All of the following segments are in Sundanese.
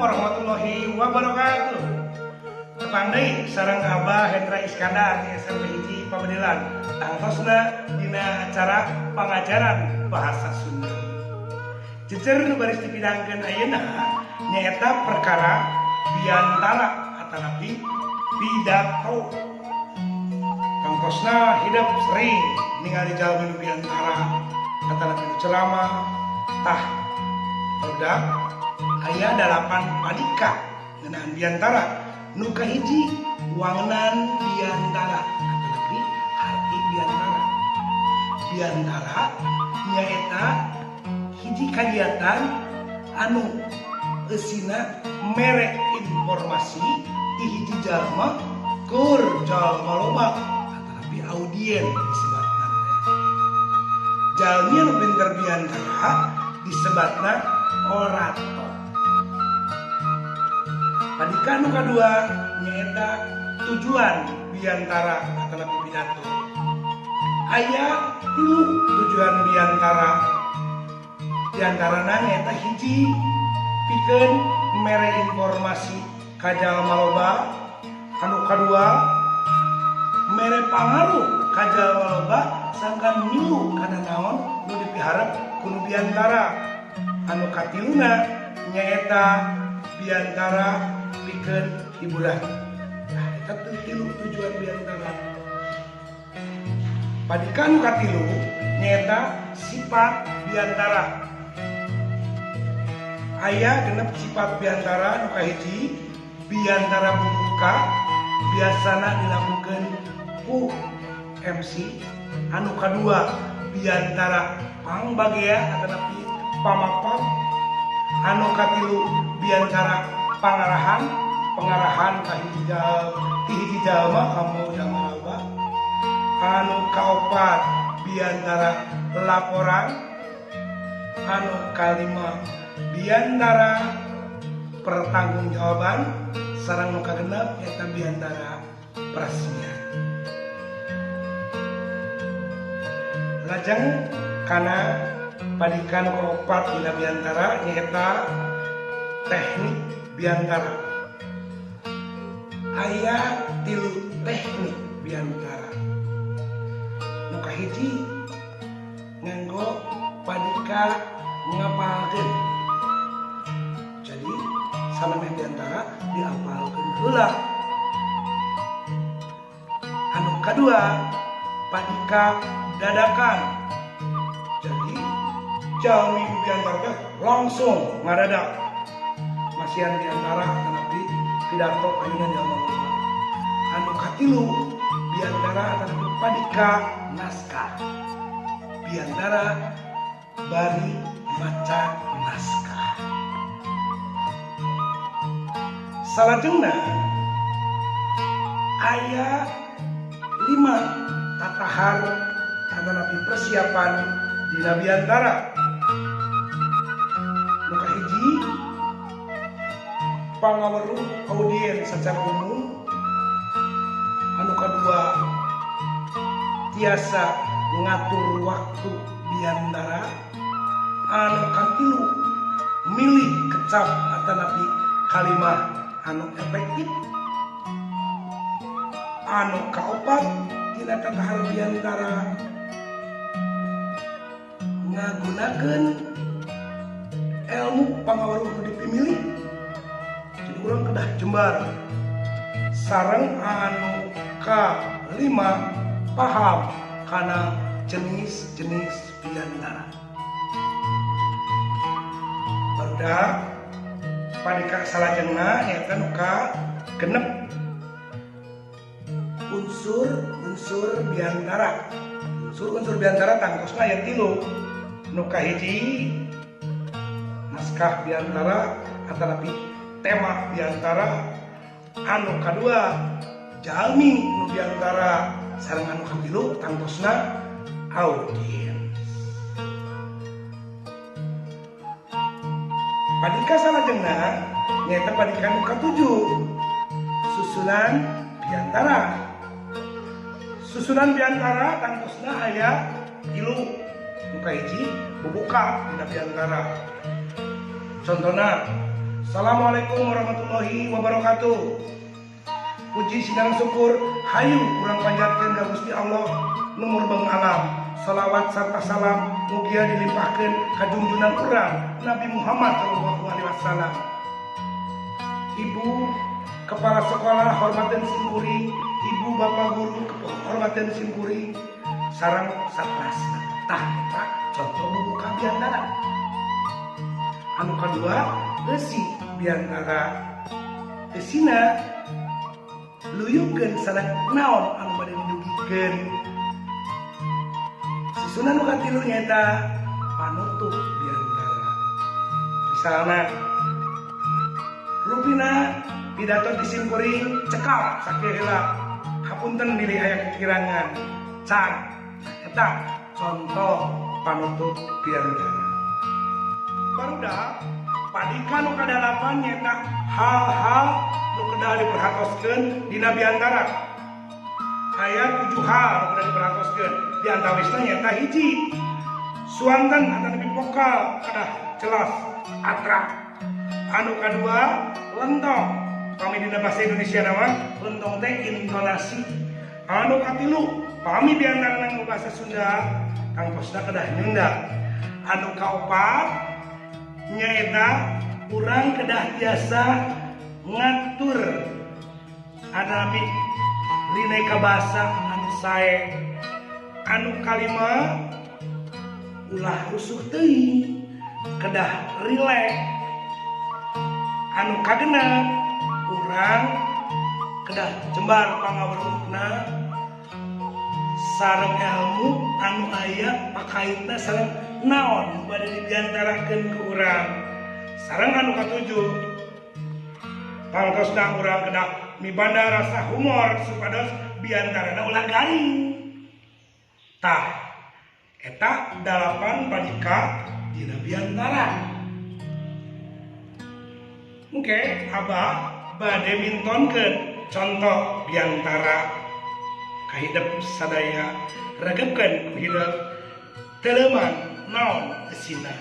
Warahmatullahi wabarakatuh. Tepang deui sareng Abah Hendra Iskandar di SMP 1 Pabedilan. Tangtosna dina acara pangajaran bahasa Sunda. Jejer nu baris dipidangkeun ayeuna nyaeta perkara biantara atanapi pidato. Tangtosna hidep sering ningali jalmi nu biantara atanapi nu ceramah. Tah, barudak, aya dalapan padika ngeunaan biantara. Nu kahiji, wangenan biantara atanapi harti biantara. Biantara nyaeta hiji kagiatan anu eusina mere informasi ti hiji jalma keur jalma loba atanapi audien disebatna teh. Jalmi anu pinter biantara disebatna orator. Padika nu kadua nyaeta tujuan biantara atanapi pidato. Aya tilu tujuan biantara. Diantarana nyaeta hiji, pikeun mere informasi ka jalma loba. Anu kadua, mere pangaruh ka jalma loba sangkan milu kana naon nu dipiharep ku nu biantara. Anu katiluna nyaeta biantara pikeun hiburan. Nah, eta teh tilu tujuan biantara. Padika nu katilu nyaeta sifat biantara. Aya 6 sifat biantara. Nu kahiji, biantara buka biasana dilakukan ku MC. Anu kadua, biantara pangbagea atanapi pamapag. Anu katilu, biantara pangarahan, pengarahan ka hiji ti hiji jalma ka jalma loba. Anu kaopat, biantara laporan. Anu kalima, biantara pertanggungjawaban. Sareng nu kagenep eta biantara peresmian. Lajeng kana padika nu kaopat dina biantara, nyaeta teknik biantara. Aya tilu teknik biantara. Nu kahiji, nganggo padika ngapalkeun. Jadi samemeh biantara diapalkeun heula. Anu kadua, padika dadakan. Jadi jalmi biantara teh langsung ngadadak masihan biantara atanapi pidato ayunan jalma loba. Anu katilu, biantara atanapi padika naskah, biantara bari maca naskah. Salajengna aya 5 tatahar atanapi persiapan dina biantara. Nu kahiji, pangaweruh audien secara umum. Anu kadua, tiasa ngatur waktu biantara. Anu katilu, milih kecap atanapi kalimah anu efektif. Anu kaopat dina tatahar biantara, ngagunakeun ilmu pangaweruh nu dipimilih, jadi urang kedah jembar. Sareng anu kalima, paham kana jenis-jenis biantara. Barudak, padika salajengna nyaeta nu kagenep, unsur-unsur biantara. Unsur-unsur biantara tangtosna aya tilu. Nu kahiji, naskah biantara atanapi tema biantara. Anu kadua, jalmi nu biantara. Sareng anu katilu tangtosna audiens. Padika salajengna nyaeta padika nu katujuh, susunan biantara. Susunan biantara tangtosna aya tilu. Nu kahiji, bubuka dina biantara. Contohna, Assalamualaikum warahmatullahi wabarakatuh. Puji sareng syukur hayu urang panjatkeun ka Gusti Allah nu murbeng alam. Salawat serta salam mugia dilimpahkeun ka junjunan urang Nabi Muhammad sallallahu alaihi wasallam. Ibu kepala sekolah hormaten simkuring, ibu bapak guru hormaten simkuring, sareng satrasna. Tah, eta contoh bubuka biantara. Anu kadua, eusi biantara. Eusina luyukeun sareng naon anu bade didugikeun. Susunan nu katilu nyaeta panutup biantara. Misalna, rupina pidato ti simkuring cekap sakieu heula. Hapunten bilih aya kekirangan. Can. Eta contoh panutup biantara. Barudak, padika nu kadalapan nyaeta hal-hal nu kedah diperhatoskeun dina biantara. Aya 7 hal nu kedah diperhatoskeun. Di antawisna nyaeta hiji, suanten atanapi vokal kedah jelas atra. Anu kadua, lentong. Pami dina bahasa Indonesia nama lentong teh intonasi. Anu katilu, pami biantara nganggo bahasa Sunda tangtosna kedah nyunda. Anu kaopat nyaeta urang kedah tiasa ngatur atanapi rineka basa anu sae. Anu kalima, ulah rusuh teuing, kedah rileks. Anu kagenep, urang kedah jembar pangaweruhna sareng ilmu anu aya pakaitna sareng naon nu bade dibiantarakeun ku urang. Sareng anu katujuh, tangtosna urang kedah mibanda rasa humor supados biantarana ulah garing. Tah, eta 8 padika dina biantara. Oke, abah bade mintonkeun contoh biantara kahidep sadaya, regepkeun ku hidep, teleuman naon eusina.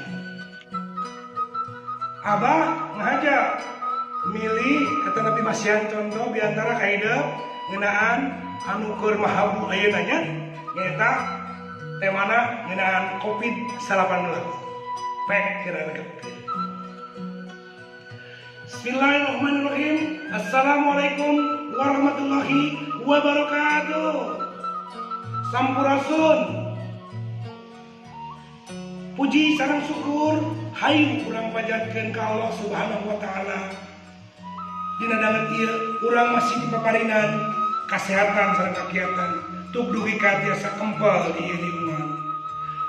Abah ngahaja milih atanapi masihan contoh biantara kahidep ngeunaan anu keur mahabu ayeuna nya, nyaeta temana ngeunaan COVID-19. Pek kira regepkeun. Bismillahirrahmanirrahim. Assalamualaikum warahmatullahi wabarakatuh. Sampurasun. Puji sareng syukur hayu urang panjatkeun ka Allah Subhanahu wa taala. Dina danget ieu urang masih dipaparinan kasehatan sareng kakiatan tuk dugi ka tiasa kempel di ieu liungan.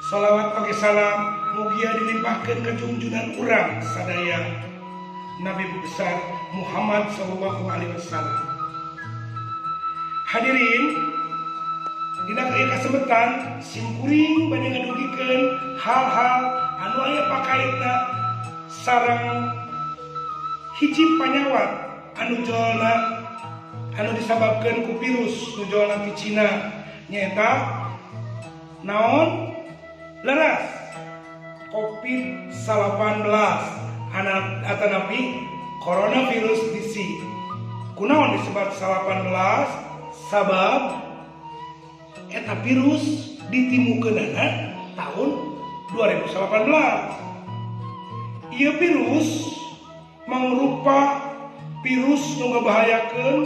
Salawat oge salam mugia dilimpahkeun ka junjunan urang sadaya, Nabi besar Muhammad sallallahu alaihi wasallam. Hadirin, dina ieu kasempetan simkuring bade ngadugikeun hal-hal anu aya pakaitna sareng hiji panyawat anu jolna anu disababkeun ku virus nu jolna ti Cina, nyaeta naon? Leras, COVID-19 atanapi coronavirus disease. Kunaon disebut 18? Sabab eta virus ditimukeunana tahun 2018. Ieu virus mangrupa virus nu ngabahayakeun,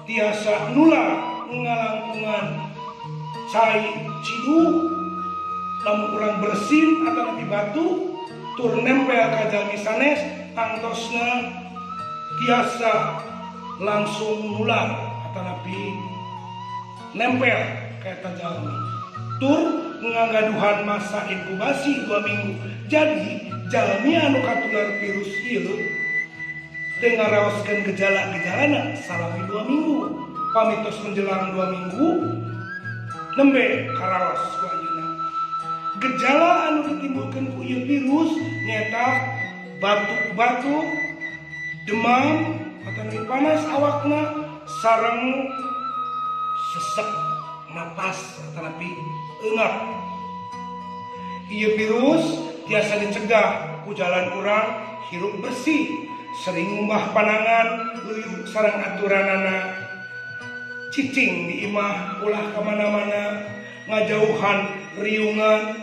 tiasa nular ngalangkungan cai ciduh lamun urang bersin atanapi batuk tur nempel ka jalmi sanes, tangtosna tiasa langsung nular atanapi nempel ka eta jalmi, tur ngagaduhan masa inkubasi 2 minggu. Jadi jalmi anu katular virus ieu teu ngaraoskeun gejala-gejalana salami 2 minggu. Pami tos menjelang 2 minggu nembe karaos ku anjeunna. Gejala anu ditimbulkeun ku ieu virus nyaeta batuk-batuk, demam atau panas awakna, sareng sesek napas atanapi eungap. Ieu virus tiasa dicegah ku jalan urang Hirup bersih, sering ngumbah panangan, luyu sareng aturanana, cicing di imah, ulah kemana-mana, ngajauhan riungan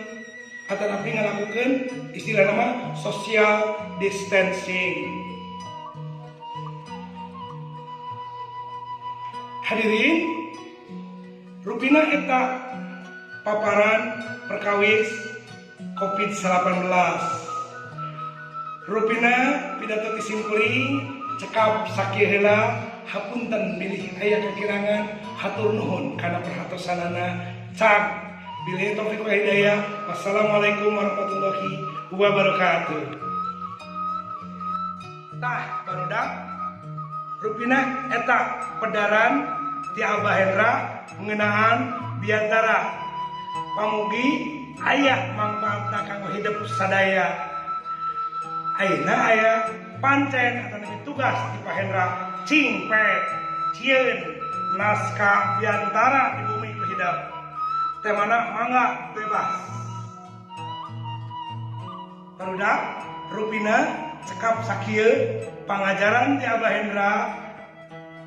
atanapi ngalakukan istilah nama social distancing. Hadirin, rupina eta paparan perkawis COVID-19. Rupina pidato ti simkuring cekap sakieu heula, hapunten bilih aya kekirangan, hatur nuhun kana perhatosanana. Cak billahi taufik wal hidayah. Wassalamualaikum warahmatullahi wabarakatuh. Tah barudak, rupina eta pedaran ti Abah Hendra ngeunaan biantara. Pamugi aya mangfaatna kanggo hidup sadaya. Ayeuna aya pancen atanapi tugas ti Pak Hendra, cing pek cieun naskah biantara di bumi ku hidep. Temana mangga bebas. Barudak, rupina cekap sakieu pangajaran ti Abah Hendra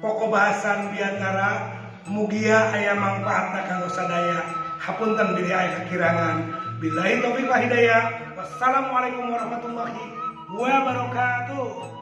pokok bahasan biantara. Mugia aya mangfaatna kanggo sadaya. Hapunten bilih aya kakirangan. Billahi taufik wal hidayah. Wassalamualaikum warahmatullahi wabarakatuh.